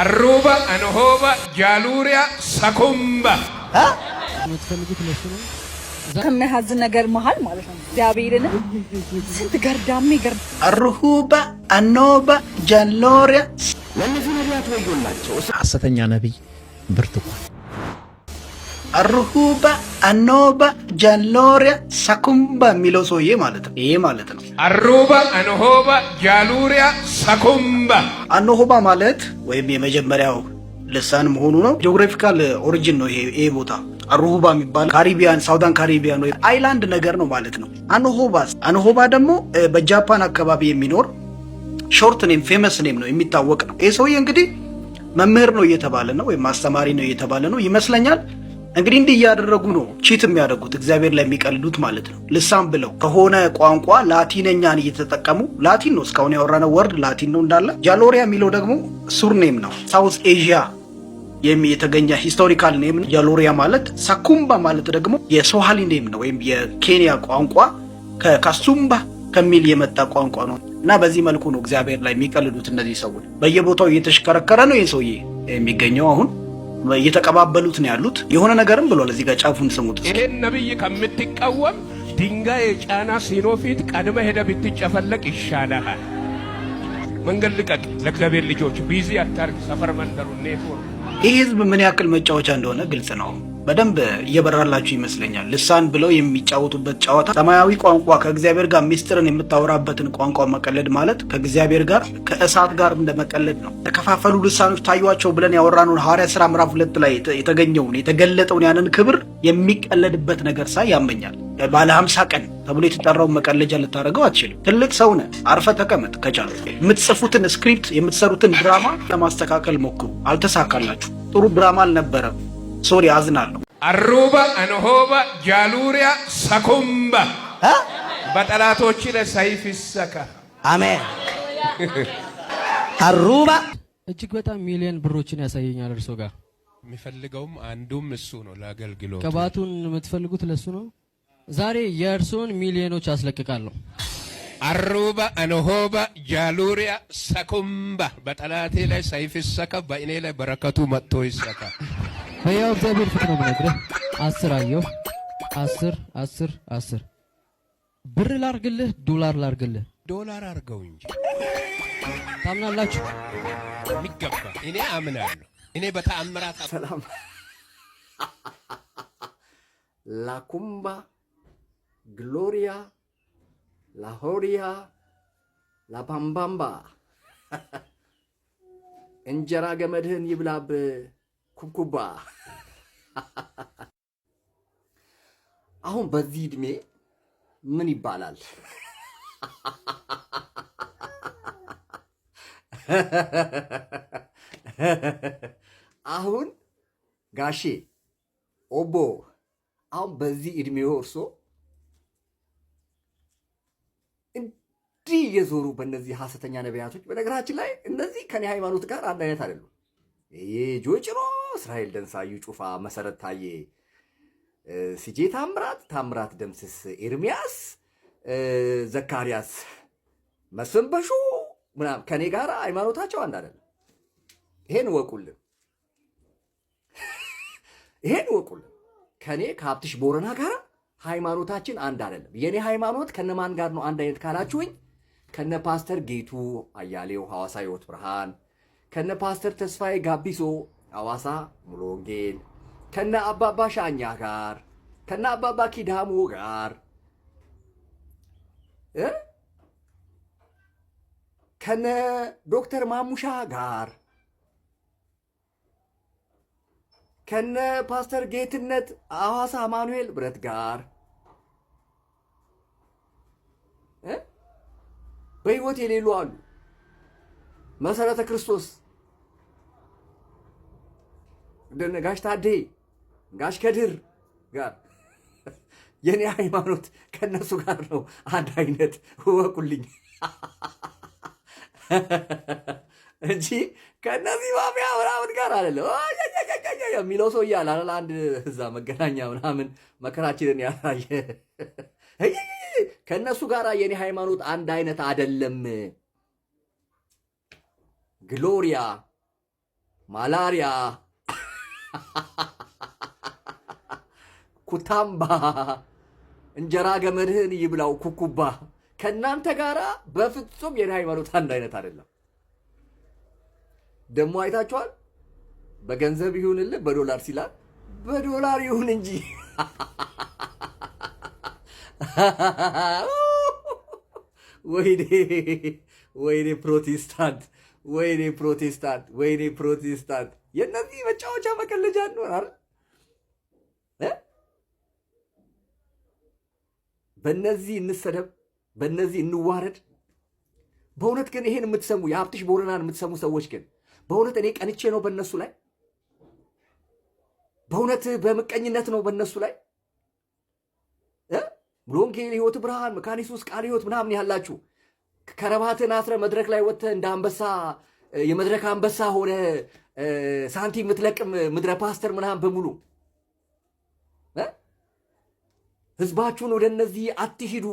አሩባ አንሆባ ጃሉሪያ ሰኩምባ። የምትፈልጉት ለሱ ነው። ከሚያሳዝን ነገር መሀል ማለት ነው። እግዚአብሔርን ስንት ገርዳሜ ገር አሩሁባ አኖባ ጃሎሪያ። ለእነዚህ ነቢያት ወዮላቸው። ሐሰተኛ ነቢይ ብርቱካን። አሩሁባ አኖባ ጃሎሪያ ሳኩምባ የሚለው ሰውዬ ማለት ነው። ይሄ ማለት ነው። አሩባ አንሆባ ጃሉሪያ ሰኩምባ። አኖሆባ ማለት ወይም የመጀመሪያው ልሳን መሆኑ ነው። Geographical origin ነው ይሄ ቦታ። አሩሁባ የሚባል ካሪቢያን፣ Southern Caribbean ወይ island ነገር ነው ማለት ነው። አኖሆባ አኖሆባ ደግሞ በጃፓን አካባቢ የሚኖር short name፣ famous name ነው፣ የሚታወቅ ነው። ይህ ሰውዬ እንግዲህ መምህር ነው እየተባለ ነው ወይም አስተማሪ ነው እየተባለ ነው ይመስለኛል። እንግዲህ እንዲህ እያደረጉ ነው cheat የሚያደርጉት፣ እግዚአብሔር ላይ የሚቀልዱት ማለት ነው። ልሳን ብለው ከሆነ ቋንቋ ላቲነኛን እየተጠቀሙ፣ ላቲን ነው፣ እስካሁን ያወራነው word ላቲን ነው እንዳለ። ጃሎሪያ የሚለው ደግሞ surname ነው። South Asia የተገኘ historical name ጃሎሪያ ማለት። ሳኩምባ ማለት ደግሞ የስዋሂሊ name ነው ወይም የኬንያ ቋንቋ ከካሱምባ ከሚል የመጣ ቋንቋ ነው። እና በዚህ መልኩ ነው እግዚአብሔር ላይ የሚቀልዱት እነዚህ ሰዎች። በየቦታው እየተሽከረከረ ነው ይህ ሰውዬ የሚገኘው። አሁን እየተቀባበሉት ነው ያሉት። የሆነ ነገርም ብሏል እዚህ ጋር፣ ጫፉን ስሙት። ይሄን ነቢይ ከምትቃወም ድንጋይ የጫና ሲኖ ፊት ቀድመህ ሄደህ ብትጨፈለቅ ይሻልሃል። መንገድ ልቀቅ። ለእግዚአብሔር ልጆች busy አታርግ። ሰፈር መንደሩ ኔትወርክ። ይህ ህዝብ ምን ያክል መጫወቻ እንደሆነ ግልጽ ነው። በደንብ እየበራላችሁ ይመስለኛል። ልሳን ብለው የሚጫወቱበት ጨዋታ፣ ሰማያዊ ቋንቋ፣ ከእግዚአብሔር ጋር ሚስጥርን የምታወራበትን ቋንቋ መቀለድ ማለት ከእግዚአብሔር ጋር ከእሳት ጋር እንደመቀለድ ነው። የተከፋፈሉ ልሳኖች ታዩአቸው ብለን ያወራነውን ሐዋርያ ሥራ ምዕራፍ 2 ላይ የተገኘውን የተገለጠውን ያንን ክብር የሚቀለድበት ነገር ሳይ ያመኛል። ባለ 50 ቀን ተብሎ የተጠራውን መቀለጃ ልታደርገው አትችልም። ትልቅ ሰው ነህ፣ አርፈህ ተቀመጥ። ከቻሉ የምትጽፉትን script የምትሰሩትን ድራማ ለማስተካከል ሞክሩ። አልተሳካላችሁ። ጥሩ ድራማ አልነበረም። Sorry፣ አዝናለሁ። አሩባ አንሆባ ጃሉሪያ ሰኩምባ፣ በጠላቶች ላይ ሰይፍ ይሰካ። አሜን። አሩባ እጅግ በጣም ሚሊዮን ብሮችን ያሳየኛል እርሶ ጋር። የሚፈልገውም አንዱም እሱ ነው ለአገልግሎት። ቅባቱን የምትፈልጉት ለሱ ነው። ዛሬ የእርሶን ሚሊዮኖች አስለቅቃለሁ። አሩባ አንሆባ ጃሉሪያ ሰኩምባ፣ በጠላቴ ላይ ሰይፍ ይሰካ፣ በእኔ ላይ በረከቱ መጥቶ ይሰካ። በያው እግዚአብሔር ፊት ነው የምነግርህ። 10 አየሁ። 10፣ 10፣ 10። ብር ላርግልህ፣ ዶላር ላርግልህ? ዶላር አድርገው እንጂ። ታምናላችሁ? የሚገባ እኔ አምናለሁ። እኔ በተአምራት ሰላም። ላኩምባ ግሎሪያ ላሆሪያ ላፓምባምባ፣ እንጀራ ገመድህን ይብላብ ኩብኩባ። አሁን በዚህ እድሜ ምን ይባላል? አሁን ጋሼ ኦቦ፣ አሁን በዚህ እድሜው እርሶ እንዲህ እየዞሩ በእነዚህ ሐሰተኛ ነቢያቶች፣ በነገራችን ላይ እነዚህ ከኔ ሃይማኖት ጋር አንድ አይነት አይደሉም። ይሄ ጆጭሮ፣ እስራኤል ደንሳ፣ እዩ ጩፋ፣ መሰረት ታዬ፣ ሲጄ ታምራት፣ ታምራት ደምስስ፣ ኤርሚያስ ዘካርያስ፣ መስፍን በሹ ምናምን ከኔ ጋር ሃይማኖታቸው አንድ አይደለም። ይሄን እወቁልን፣ ይሄን እወቁልን። ከኔ ከሀብትሽ ቦረና ጋር ሃይማኖታችን አንድ አይደለም። የኔ ሃይማኖት ከነማን ጋር ነው አንድ አይነት ካላችሁኝ፣ ከነ ፓስተር ጌቱ አያሌው ሐዋሳ ሕይወት ብርሃን፣ ከነ ፓስተር ተስፋዬ ጋቢሶ ሐዋሳ ሙሉ ወንጌል፣ ከነ አባባ ሻኛ ጋር፣ ከነ አባባ ኪዳሞ ጋር፣ ከነ ዶክተር ማሙሻ ጋር፣ ከነ ፓስተር ጌትነት ሐዋሳ አማኑኤል ብረት ጋር፣ በሕይወት የሌሉ አሉ። መሰረተ ክርስቶስ እንደነ ጋሽ ታዴ፣ ጋሽ ከድር ጋር የኔ ሃይማኖት ከነሱ ጋር ነው አንድ አይነት፣ እወቁልኝ እንጂ ከእነዚህ ማፊያ ምናምን ጋር አይደለም የሚለው ሰው እያለ አይደል? አንድ እዛ መገናኛ ምናምን መከራችንን ያሳየ ከእነሱ ጋር የኔ ሃይማኖት አንድ አይነት አይደለም። ግሎሪያ። ማላሪያ፣ ኩታምባ፣ እንጀራ ገመድህን ይብላው ኩኩባ። ከእናንተ ጋራ በፍጹም የኔ ሃይማኖት አንድ አይነት አይደለም። ደግሞ አይታችኋል። በገንዘብ ይሁንልህ በዶላር ሲላል በዶላር ይሁን እንጂ። ወይኔ ወይኔ ፕሮቴስታንት፣ ወይኔ ፕሮቴስታንት፣ ወይኔ ፕሮቴስታንት፣ የእነዚህ መጫወቻ መቀለጃ እንሆን አይደል? በእነዚህ እንሰደብ፣ በእነዚህ እንዋረድ። በእውነት ግን ይሄን የምትሰሙ፣ የሀብትሽ ቦረናን የምትሰሙ ሰዎች ግን በእውነት እኔ ቀንቼ ነው በእነሱ ላይ? በእውነት በምቀኝነት ነው በእነሱ ላይ? ሙሉ ወንጌል፣ ሕይወት ብርሃን፣ መካነ ኢየሱስ፣ ቃለ ሕይወት ምናምን ያላችሁ ከረባትን አስረ መድረክ ላይ ወጥተህ እንደ አንበሳ፣ የመድረክ አንበሳ ሆነ ሳንቲም የምትለቅም ምድረ ፓስተር ምናምን በሙሉ ህዝባችሁን ወደ እነዚህ አትሂዱ፣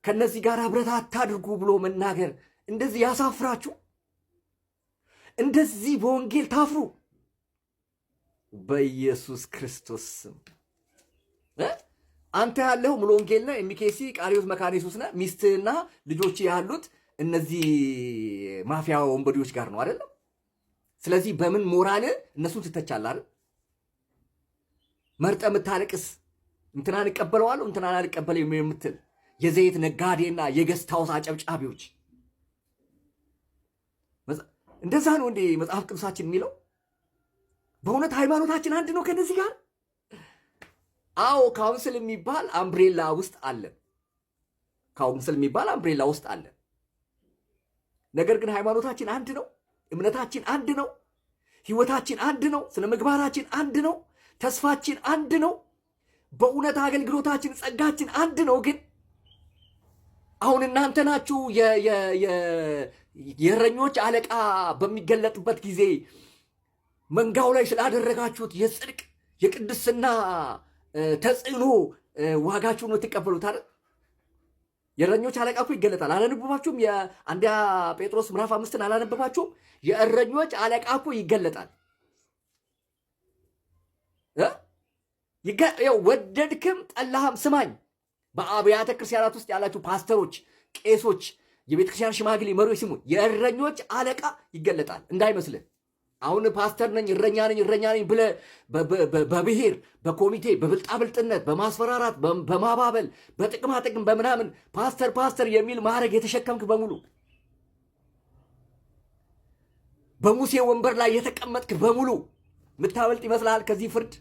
ከነዚህ ጋር ህብረት አታድርጉ ብሎ መናገር እንደዚህ ያሳፍራችሁ? እንደዚህ በወንጌል ታፍሩ? በኢየሱስ ክርስቶስ ስም፣ አንተ ያለው ሙሉ ወንጌል ነህ፣ MKC፣ ቃለ ሕይወት፣ መካነ ኢየሱስ ነህ። ሚስትህና ልጆች ያሉት እነዚህ ማፊያ ወንበዴዎች ጋር ነው አይደለም? ስለዚህ በምን ሞራል እነሱን ትተቻለህ አይደል? መርጠህ የምታለቅስ፣ እንትናን እቀበለዋለሁ እንትናን አልቀበልም የምትል የዘይት ነጋዴና የ guest house አጨብጫቢዎች፣ እንደዛ ነው እንዴ መጽሐፍ ቅዱሳችን የሚለው? በእውነት ሃይማኖታችን አንድ ነው ከነዚህ ጋር? አዎ፣ council የሚባል umbrella ውስጥ አለን። Council የሚባል umbrella ውስጥ አለን። ነገር ግን ሃይማኖታችን አንድ ነው። እምነታችን አንድ ነው። ህይወታችን አንድ ነው። ስነ ምግባራችን አንድ ነው። ተስፋችን አንድ ነው። በእውነት አገልግሎታችን፣ ጸጋችን አንድ ነው። ግን አሁን እናንተ ናችሁ የእረኞች አለቃ በሚገለጥበት ጊዜ መንጋው ላይ ስላደረጋችሁት የጽድቅ የቅድስና ተጽዕኖ ዋጋችሁን የምትቀበሉት አይደል? የእረኞች አለቃ እኮ ይገለጣል። አላነበባችሁም? የአንደኛ ጴጥሮስ ምዕራፍ 5ን አላነበባችሁም? የእረኞች አለቃ እኮ ይገለጣል። ወደድክም ጠላህም ስማኝ። በአብያተ ክርስቲያናት ውስጥ ያላችሁ ፓስተሮች፣ ቄሶች፣ የቤተ ክርስቲያን ሽማግሌ መሪዎች ስሙ። የእረኞች አለቃ ይገለጣል እንዳይመስልህ። አሁን ፓስተር ነኝ፣ እረኛ ነኝ፣ እረኛ ነኝ ብለህ በብሔር፣ በኮሚቴ፣ በብልጣብልጥነት፣ በማስፈራራት፣ በማባበል፣ በጥቅማ ጥቅም፣ በምናምን ፓስተር ፓስተር የሚል ማዕረግ የተሸከምክ በሙሉ፣ በሙሴ ወንበር ላይ የተቀመጥክ በሙሉ የምታበልጥ ይመስልሃል ከዚህ ፍርድ?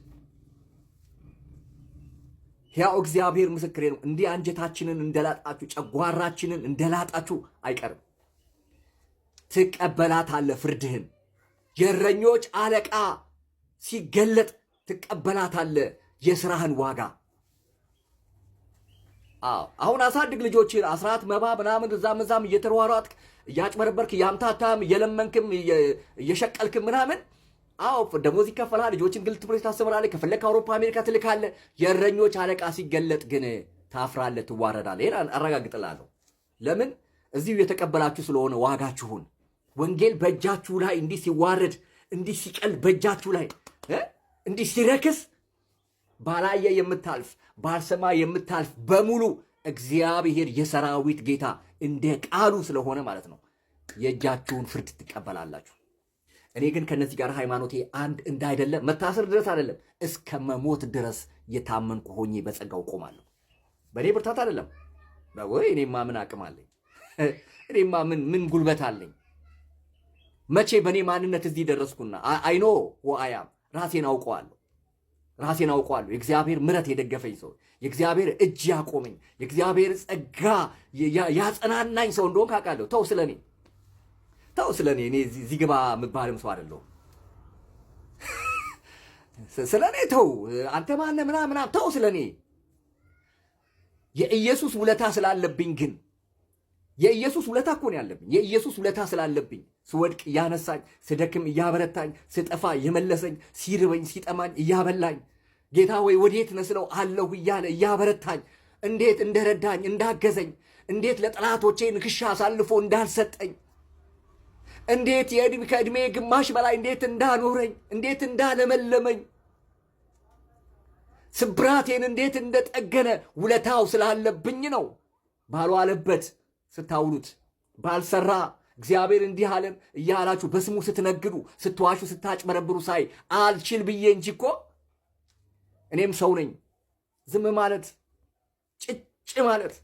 ሕያው እግዚአብሔር ምስክሬ ነው። እንዲህ አንጀታችንን እንደላጣችሁ፣ ጨጓራችንን እንደላጣችሁ አይቀርም። ትቀበላታለህ ፍርድህን። የእረኞች አለቃ ሲገለጥ ትቀበላታለህ የስራህን ዋጋ። አዎ፣ አሁን አሳድግ ልጆችን፣ አስራት መባ ምናምን እዛም እዛም እየተሯሯጥክ፣ እያጭበረበርክ፣ እያምታታም፣ እየለመንክም፣ እየሸቀልክም ምናምን፣ አዎ፣ ደሞዝ ይከፈልሃል። ልጆችን ግል ትምህርት ታስተምራለህ። ከፈለክ አውሮፓ አሜሪካ ትልካለህ። የእረኞች አለቃ ሲገለጥ ግን ታፍራለህ፣ ትዋረዳለህ። ይሄን አረጋግጥልሃለሁ። ለምን? እዚሁ የተቀበላችሁ ስለሆነ ዋጋችሁን። ወንጌል በእጃችሁ ላይ እንዲህ ሲዋረድ፣ እንዲህ ሲቀል፣ በእጃችሁ ላይ እንዲህ ሲረክስ ባላየ የምታልፍ፣ ባልሰማ የምታልፍ በሙሉ እግዚአብሔር የሰራዊት ጌታ እንደ ቃሉ ስለሆነ ማለት ነው የእጃችሁን ፍርድ ትቀበላላችሁ። እኔ ግን ከነዚህ ጋር ሃይማኖቴ አንድ እንዳይደለ መታሰር ድረስ አይደለም፣ እስከ መሞት ድረስ የታመንኩ ሆኜ በጸጋው ቆማለሁ። በእኔ ብርታት አይደለም ወይ፣ እኔማ ምን አቅም አለኝ? እኔማ ምን ጉልበት አለኝ? መቼ በእኔ ማንነት እዚህ ደረስኩና? I know who I am። ራሴን አውቀዋለሁ። ራሴን አውቀዋለሁ። የእግዚአብሔር ምሕረት የደገፈኝ ሰው፣ የእግዚአብሔር እጅ ያቆመኝ፣ የእግዚአብሔር ጸጋ ያጸናናኝ ሰው እንደሆንኩ አውቃለሁ። ተው ስለኔ፣ ተው ስለኔ። እኔ እዚህ ግባ የምባልም ሰው አይደለሁም። ስለኔ ተው። አንተ ማነህ ምናምን ምናምን ተው ስለኔ። የኢየሱስ ውለታ ስላለብኝ ግን፣ የኢየሱስ ውለታ እኮ ነው ያለብኝ። የኢየሱስ ውለታ ስላለብኝ ስወድቅ እያነሳኝ፣ ስደክም እያበረታኝ፣ ስጠፋ የመለሰኝ፣ ሲርበኝ ሲጠማኝ እያበላኝ፣ ጌታ ሆይ ወዴት ነህ ስለው አለሁ እያለ እያበረታኝ፣ እንዴት እንደረዳኝ፣ እንዳገዘኝ፣ እንዴት ለጠላቶቼ ንክሻ አሳልፎ እንዳልሰጠኝ፣ እንዴት ከዕድሜ ግማሽ በላይ እንዴት እንዳኖረኝ፣ እንዴት እንዳለመለመኝ፣ ስብራቴን እንዴት እንደጠገነ ውለታው ስላለብኝ ነው። ባልዋለበት ስታውሉት፣ ባልሰራ እግዚአብሔር እንዲህ አለን እያላችሁ በስሙ ስትነግዱ፣ ስትዋሹ፣ ስታጭበረብሩ ሳይ አልችል ብዬ እንጂ እኮ እኔም ሰው ነኝ። ዝም ማለት፣ ጭጭ ማለት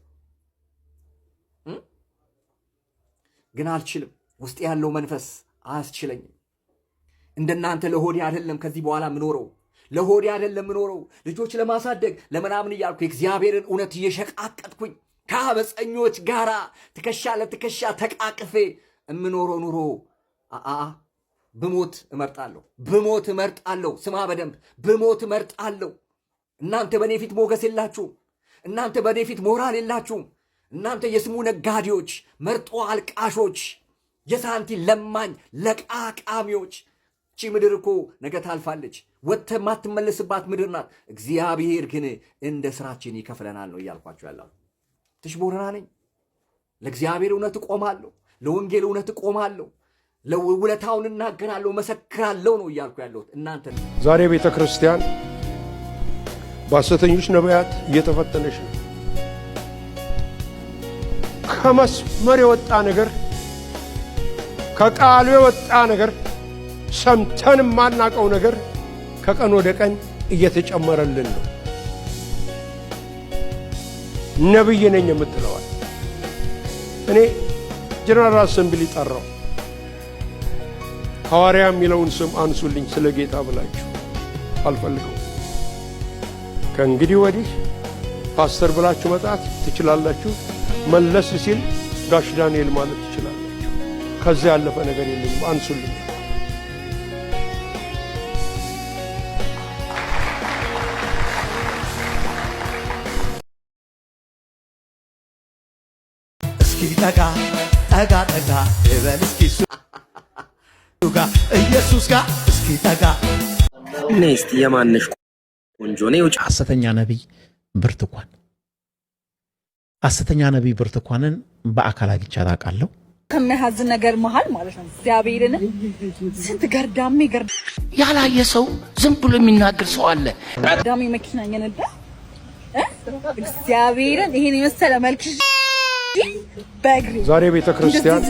ግን አልችልም። ውስጥ ያለው መንፈስ አያስችለኝም። እንደናንተ ለሆዴ አይደለም ከዚህ በኋላ ምኖረው፣ ለሆዴ አይደለም ምኖረው፣ ልጆች ለማሳደግ ለምናምን እያልኩ የእግዚአብሔርን እውነት እየሸቃቀጥኩኝ ከአመፀኞች ጋራ ትከሻ ለትከሻ ተቃቅፌ የምኖረው ኑሮ አአ ብሞት እመርጣለሁ። ብሞት እመርጣለሁ። ስማ በደንብ፣ ብሞት እመርጣለሁ። እናንተ በእኔ ፊት ሞገስ የላችሁም። እናንተ በእኔ ፊት ሞራል የላችሁም። እናንተ የስሙ ነጋዴዎች፣ መርጦ አልቃሾች፣ የሳንቲም ለማኝ ለቃቃሚዎች። ቺ ምድር እኮ ነገ ታልፋለች። ወጥተህ የማትመለስባት ምድር ናት። እግዚአብሔር ግን እንደ ስራችን ይከፍለናል ነው እያልኳቸው ያለው። ትሽ ቦረና ነኝ። ለእግዚአብሔር እውነት እቆማለሁ። ለወንጌል እውነት እቆማለሁ። ለውለታውን እናገራለሁ፣ መሰክራለሁ ነው እያልኩ ያለሁት። እናንተ ዛሬ ቤተ ክርስቲያን በሐሰተኞች ነቢያት እየተፈተነች ነው። ከመስመር የወጣ ነገር፣ ከቃሉ የወጣ ነገር፣ ሰምተን የማናቀው ነገር ከቀን ወደ ቀን እየተጨመረልን ነው። ነብይ ነኝ የምትለዋል። እኔ General Assembly ጠራው። ሐዋርያ የሚለውን ስም አንሱልኝ ስለ ጌታ ብላችሁ፣ አልፈልገው። ከእንግዲህ ወዲህ ፓስተር ብላችሁ መጥራት ትችላላችሁ። መለስ ሲል ጋሽ ዳንኤል ማለት ትችላላችሁ። ከዚያ ያለፈ ነገር የለኝም። አንሱልኝ። እስኪ ጠጋ ጠጋ ጠጋ ልበል እስኪ እሱ ጋር፣ ኢየሱስ ጋር እስኪ ጠጋ። ነይ እስቲ፣ የማነሽ ቆንጆ ነይ ውጭ። ሐሰተኛ ነቢይ ብርቱካን፣ ሐሰተኛ ነቢይ ብርቱካንን በአካል አግኝቻት አውቃለሁ። ከሚያሳዝን ነገር መሀል ማለት ነው። እግዚአብሔርን ስንት ገርዳሜ ያላየ ሰው ዝም ብሎ የሚናገር ሰው አለ። ገርዳሜ መኪና እየነዳ እግዚአብሔርን ይሄን የመሰለ መልክ በእግሬ ዛሬ ቤተ ክርስቲያን